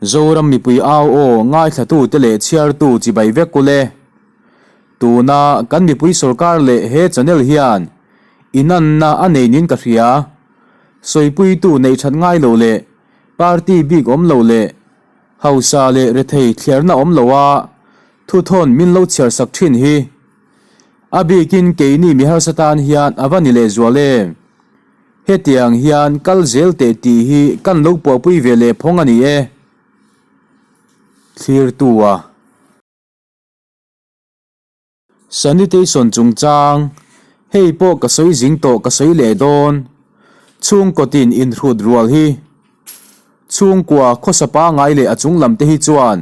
Zoram mipui au aw ngaithlatute leh chhiartu chibai vek ule. Tuna kan mipui sorkar leh he channel hian inanna a nei niin ka hria. Sawipuitu neih that ngai lo leh party bik awm lo leh hausa leh rethei thliarna awm loa thuthawn min lo chhiarsak thin hi a bikin keini mi harsa tan hian a va ni lehzual em? Hetiang hian kal zel teh tih hi kan lo puahpui ve leh phawng a ni e. Thlirtu a. Sanitation chungchang, Hei pawh ka sawi zing tawh ka sawi leh dawn. Chhungkaw tin inhrut rual hi. Chhungkua khawsa pangai leh a chung lam te hi chuan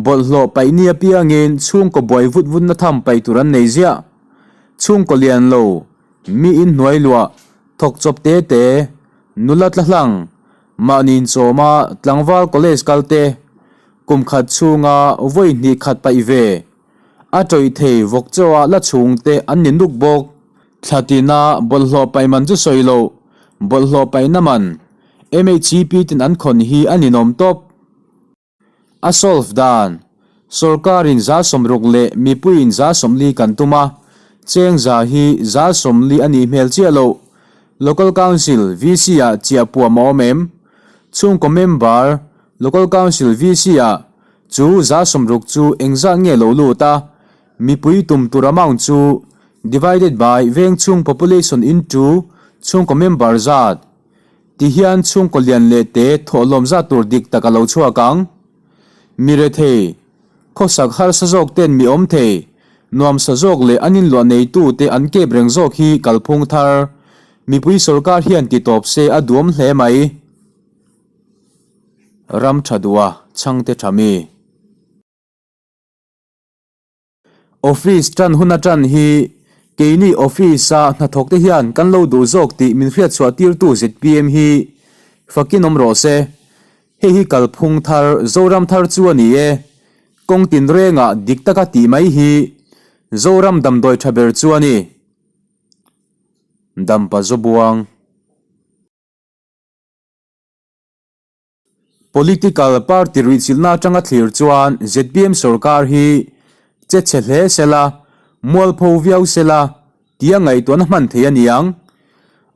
bawlhhlawh paih ni apiangin chhungkaw buai vut vutna tham paih tur an nei ziah. Chhungkaw lian lo Mi inhnuai luah, thawk chawp te te, nula tla hlang, mahni inchawma tlangval college kal te, kum khat chhunga vawi hnih khat paih ve, a tawih thei vawk chaw-ah la chhung te an ni nuk bawk. Thla tina bawlhhlawh paih man chu sawi loh, bawlhhlawh paihna man MHCP ten an khawn hi a ninawm tawp. A solve dan, Sorkarin 60% leh mipuiin 40% kan tum a, cheng za hi 40% a nih hmel chiah loh. Local Council VC-ah chiah puam a awm em? Chhungkaw member Local Council VC-ah chu 60% chu engzat nge lo lut a, mipui tum tur amount chu divided by veng chhung population into chhungkaw member zat. Ti hian chhungkaw lian leh te thawhlawm zat tur dik tak a lo chhuak ang. Mi rethei, khawsak harsa zawk ten mi awm thei, nuamsa zawk leh an inluah neitu te an kep reng zawk hi kalphung thar mipui sorkar hian ti tawp se a duam hle mai. Ram tha duha chhangte tha mi. Office tan hun atan hi keini office a hnathawk te hian kan lo duh zawk tih min hriatchhuah tirtu zpm hi fakin awm rawh se. Hei hi kalphung thar Zoram thar chu a ni e. Kawng tinrengah dik taka tih mai hi Zoram damdawi tha ber chu a ni. Dampa Zawbuang. Political party ruihchilhna atanga thlir chuan zpm sorkar hi che chhe hle sela, mualpho viau sela tia ngaihtuahna hman thei a ni ang.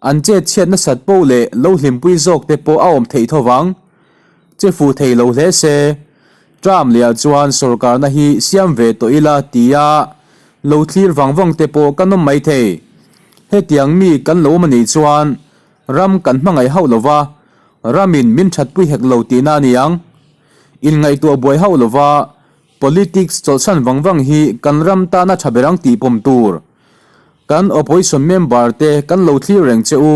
An chet chhiat nasat poh leh lo hlimpui zawk te pawh a awm theih tho vang. Che fuh thei lo hle se, term lehah chuan sorkarna hi siam ve tawh ila tia lo thlir vang vang te pawh kan awm mai thei. Hetiang mi kan lo awm a nih chuan Ram kan hmangaih hauh lo va, ramin min thatpui hek lo tihna a ni ang. Inngaihtuah buai hauh lo va, politics chawlhsan vang vang hi kan ram tana tha ber ang tih pawm tur. Kan opposition member te kan lo thlir reng che u,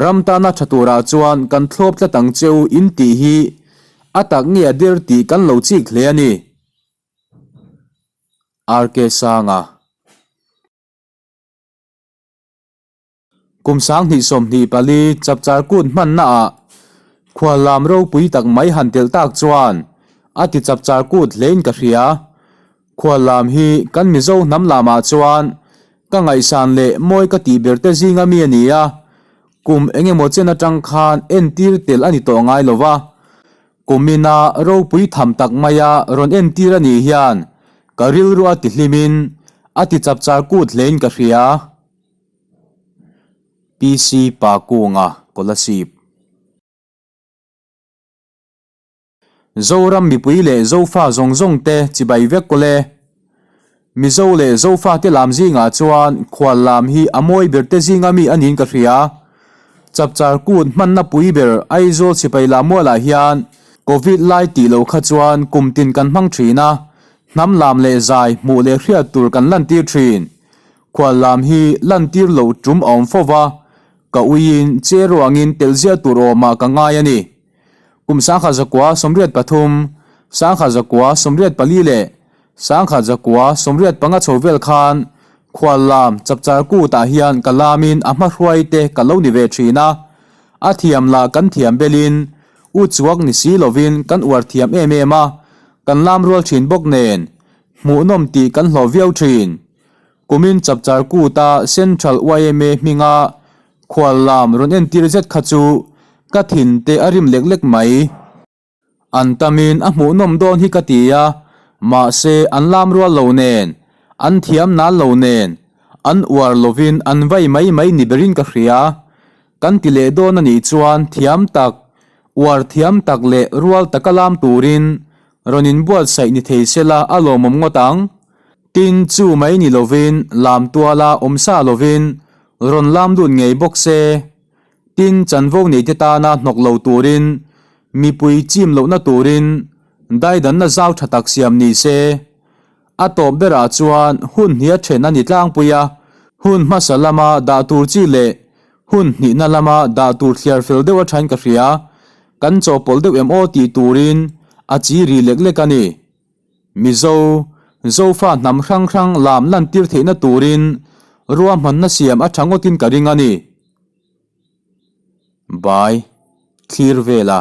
ram tana tha turah chuan kan thlawp tlat ang che u in tih hi a tak nge a der tih kan lo chik hle a ni. RK Sanga. Kum 2024 chapchar kut hmannaah khuallam ropui tak mai han telh tak chuan a ti chapchar kut hlein ka hria. Khuallam hi kan Mizo hnam lamah chuan ka ngaihsan leh mawi ka tih ber te zinga mi a ni a, kum eng emaw chen atang khan entir tel a ni tawh ngai lo va. Kumina ropui tham tak maia rawn entir a nih hian ka rilru a ti hlimin a ti chapchar kut hlein ka hria. PC Pakunga Kolasib. Zoram mipui leh Zofa zawng zawng te chibai vek kawle. Mizo leh Zofa te lam zingah chuan khual lam hi a mawi ber te zinga mi a niin ka hria. Chapchar kut hmanna pui ber Aizawl sipai lammualah hian Covid lai tih loh kha chuan kum tin kan hmang thin a, hnam lam leh zai hmuh leh hriat tur kan lantir thin. Khual lam hi lantir loh tum a awm fo va, ka uiin che ruangin telh ziah tur awmah ka ngai a ni. Kum 1983, 1984 leh 1985 chho vel khan khual lam chapchar kutah hian ka lamin a hmahruai te ka lo ni ve thin a, a thiam lah kan thiam belin u chuak ni si lovin kan uar thiam em em a, kan lam rual thin bawk nen hmuhnawm tih kan hlawh viau thin. Kumin chapchar kuta Central yma hminga khual lam rawn entir zet kha chu ka thin te a rim lek lek mai. An tamin a hmuhnawm dawn hi ka ti a, mahse an lam rual lo nen, an thiam nal lo nen, an uar lovin an vai mai mai ni berin ka hria. Kan ti leh dawn a nih chuan thiam tak, uar thiam tak leh rual taka lam turin rawn inbuatsaih ni thei sela a lawmawm ngawt ang. Tin, chu mai ni lovin lam tuala awm sa lovin rawn lam lut ngei bawk se. Tin, chanvo neite tana hnawk lo turin, mipui chim lohna turin daidanna zau tha tak siam ni se. A tawp berah chuan hun hnih a then a ni tlangpui a, hun hmasa lama dah tur chi leh hun hnihna lama dah tur thliar fel deuh a thain ka hria. Kan chawhpawlh deuh em aw tih turin a chi ri lek lek a ni. Mizo, Zofa hnam hrang hrang lam lantir theihna turin ruahmanna siam a tha ngawtin ka ring a ni. Bai, thlir vela.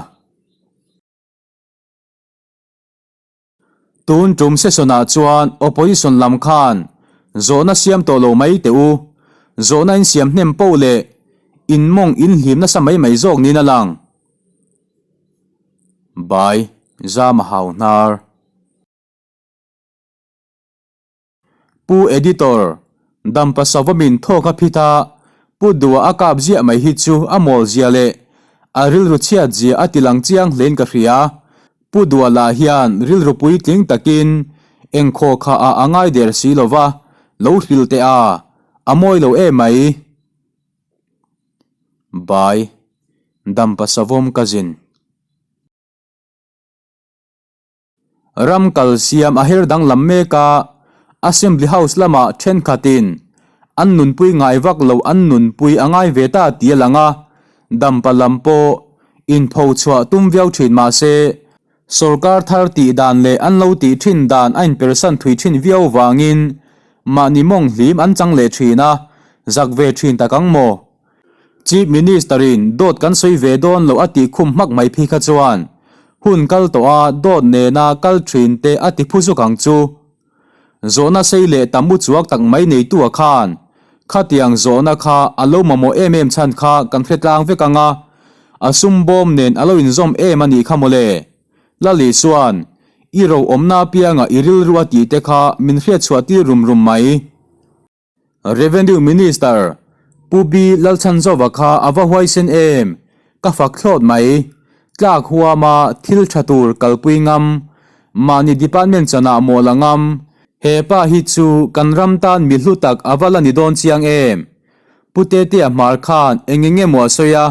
Tun tum session-ah chuan opposition lam khan zawhna siam tawh lo mai teh u. Zawhna in siam hnem poh leh in mawng in hlim nasa mai mai zawk niin a lang. Bai, Zama hau hnar. Pu Editor, Dampa Savamin thawk a phit a, Pu Dua a kap ziah mai hi chu a mawl zia leh a rilru chhiat zia a ti lang chiang hlein ka hria. Pu Dua lah hian rilru puitling takin eng khaw kha ah a ngai der si lo va, lo hril teh a, a mawi lo em mai. Bai, Dampa Savawm ka zin. Ram kal siam a her danglam mek a, Assembly House lamah thenkhatin an nunpui ngai vak lo an nunpui a ngai ve ta tih a lang a, dampa lam pawh inpho chhuah tum viau thin mah se, sorkar thar tih dan leh an lo tih thin dan a inpersan thui thin viau vangin mahni mawng hlim an chang leh thin a, zak ve thin tak ang maw? Chief Minister-in dawt kan sawi ve dawn loh a tih khum hmak mai phei kha chuan hun kal tawh a dawt nena kal thin te a ti phu zuk ang chu. Zawhna sei leh tam u chuak tak mai neitu-a khan khatiang zawhna kha a lo mamawh em em chhan kha kan hre tlang vek ang a, a sum bawm nen a lo inzawm em a nih kha mawle. Lali chuan, I ro awmna apianga i rilru a tih te kha min hriatchhuah tir rum rum mai. Revenue Minister Pu B Lalchhanzova kha a va huaisen em? Ka fak thlawt mai. Tlak huama thil tha tur kalpui ngam, mahni department chanah mawlh a ngam. He pa hi chu kan ram tan mi hlu tak a va la ni dawn chiang em? Pu Tetea Hmar khan eng eng emaw a sawi a,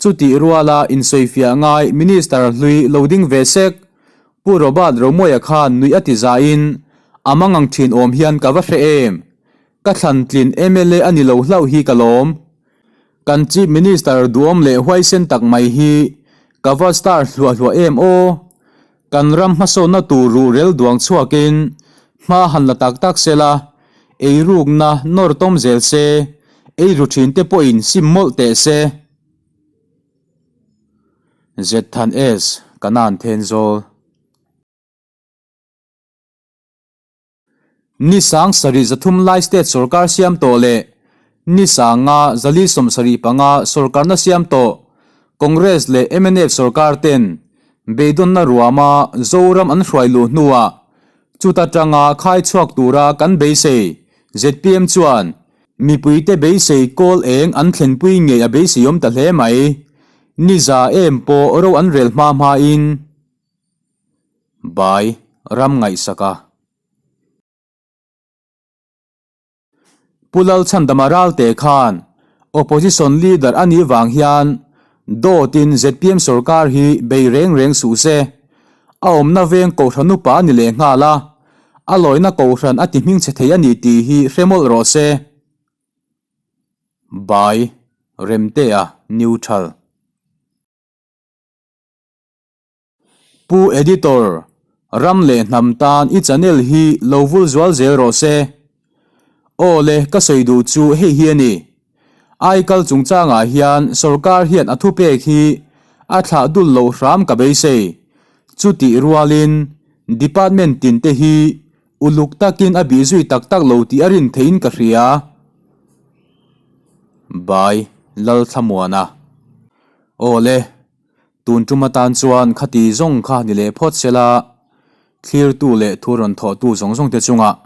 chutih ruala insawifiah ngai Minister hlui lo ding ve sek. Pu Robert Romawia khan nuih a ti zahin a mangang thin awm hian ka va hre em? Ka thlan tlin mla a ni lo hlauh hi ka lawm. Kan Chief Minister duhawm leh huaisen tak mai hi ka va star hluah hluah em aw? Kan ram hmasawnna tur ruhrel duang chhuakin hma han la tak tak sela, eirukna nawr tawm zel se, eiru thinte pawhin sim mawlh teh se. Zethan S, Kanan Thenzawl. Ni 70 3 lai state sorkar siam tawh leh ni 5 475 sorkarna siam tawh Congress leh mnf sorkar ten beidawnna ruama Zoram an hruai luh hnuah chuta tanga khai chhuak tura kan beisei zpm chuan Mipuite beisei kawl eng an thlenpui ngei a beiseiawm ta hle mai. Ni za em pawh ro an rel hma hmain Bai ram ngaihsak a. Pu Lalchhandama Ralte khan Opposition Leader a nih vang hian dawtin zpm sorkar hi bei reng reng suh se. A awmna veng Kohhran upa a ni lehnghal a. A lawina kohhran a ti hmingchhe thei a ni tih hi hre mawlh rawh se. By, Remtea, Neutral. Pu Editor, ram leh hnam tan i channel hi lo vul zual zel rawh se. Aw le, ka sawi duh chu hei hi a ni. Aikal chungchangah hian sorkar hian a thupek hi a thlah dul loh hram ka beisei. Chutih rualin department tin te hi uluk takin a bih zui tak tak lo tih a rin theihin ka hria. By, Lalthlamuana. Aw le. Tun tum atan chuan khati zawng kha ni leh phawt sela, thlirtu leh thu rawn thawhtu zawng zawng te chungah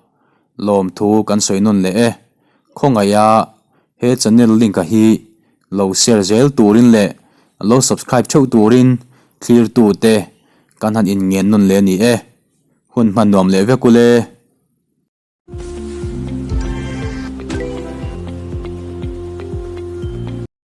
lawmthu kan sawi nawn leh e. Khawngaiha he channel link a hi lo share zel turin leh lo subscribe theuh turin thlirtu te kan han inngen nawn leh a ni e. Hun hman nuam leh vek ule.